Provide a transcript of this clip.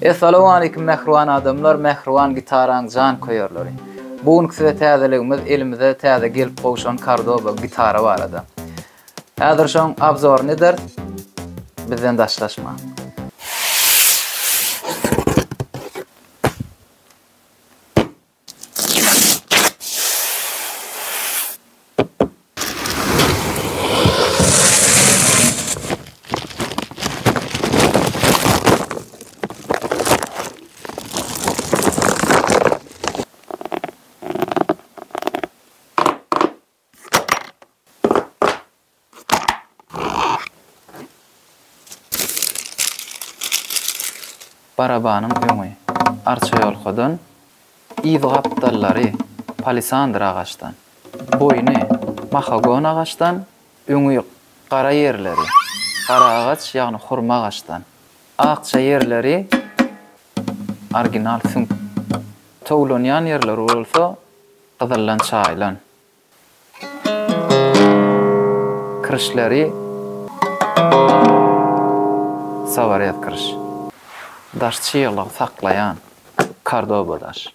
Essalawmaleýkim mähriban adamlar, mähriban gitaraň jan köýerleri. Bu günki size täzeligimiz elimize täze gelip gowşan Cordoba gitara barada. Häzir şoň obzoryny ederis. Bizden daşlaşmaň. Barabanyň öňi, arça ýolkadan, yz gapdallary, palisandr agaçdan, boýny, mahagon agaçdan, öňi gara ýerleri, gara agaç, ýagny hurma agaçdan, akja ýerleri, original süňk, towlanýan ýerleri bolsa gyzyldan çaýylan. Kirişleri Sawarez kiriş. Daş çyglygy saklaýan Kordoba daş.